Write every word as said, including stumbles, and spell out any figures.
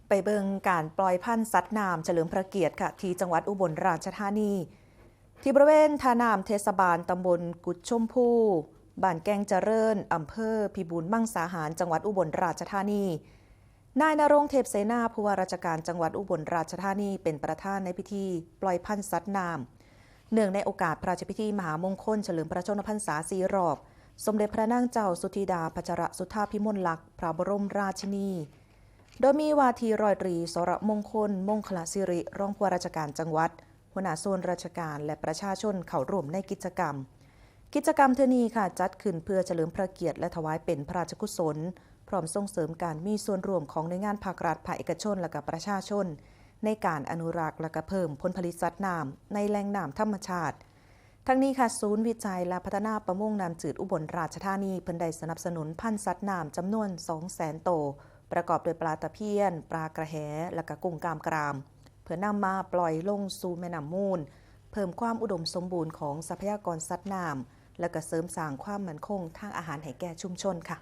ไปเบิ่งการปล่อยพันธุ์สัตว์น้ำเฉลิมพระเกียรติค่ะ ที่จังหวัดอุบลราชธานี ที่บริเวณท่าน้ำเทศบาลตำบลกุดชมพู บ้านแก่งเจริญ อำเภอพิบูลมังสาหาร จังหวัดอุบลราชธานี นายณรงค์ เทพเสนา ผู้ว่าราชการจังหวัดอุบลราชธานี เป็นประธานในพิธีปล่อยพันธุ์สัตว์น้ำ เนื่องในโอกาสพระราชพิธีมหามงคลเฉลิมพระชนมพรรษาสี่รอบ สมเด็จพระนางเจ้าสุธิดาพัชรสุธาพิมลลักษณ์ พระบรมราชินี โดยมีว่าที่ร้อยตรีสรมงคล มงคลสิริ รองผู้ว่าราชการจังหวัด หัวหน้าส่วนราชการและประชาชนเข้าร่วมในกิจกรรม กิจกรรมเทื่อนี้ค่ะ จัดขึ้นเพื่อเฉลิมพระเกียรติและถวายเป็นพระราชกุศล พร้อมส่งเสริมการมีส่วนร่วมของหน่วยงานภาครัฐ ภาคเอกชน และก็ประชาชน ในการอนุรักษ์และก็เพิ่มผลผลิตสัตว์น้ำในแหล่งน้ำธรรมชาติ ทั้งนี้ค่ะ ศูนย์วิจัยและพัฒนาประมงน้ำจืดอุบลราชธานี เพิ่นได้สนับสนุนพันธุ์สัตว์น้ำจำนวน สองแสน โตว ประกอบด้วยปลาตะเพียน ปลากระแห และก็กุ้งกล้ามกราม เพื่อนำมาปล่อยลงสู่แม่น้ำมูล เพิ่มความอุดมสมบูรณ์ของทรัพยากรสัตว์น้ำ และก็เสริมสร้างความมั่นคงทางอาหารให้แก่ชุมชนค่ะ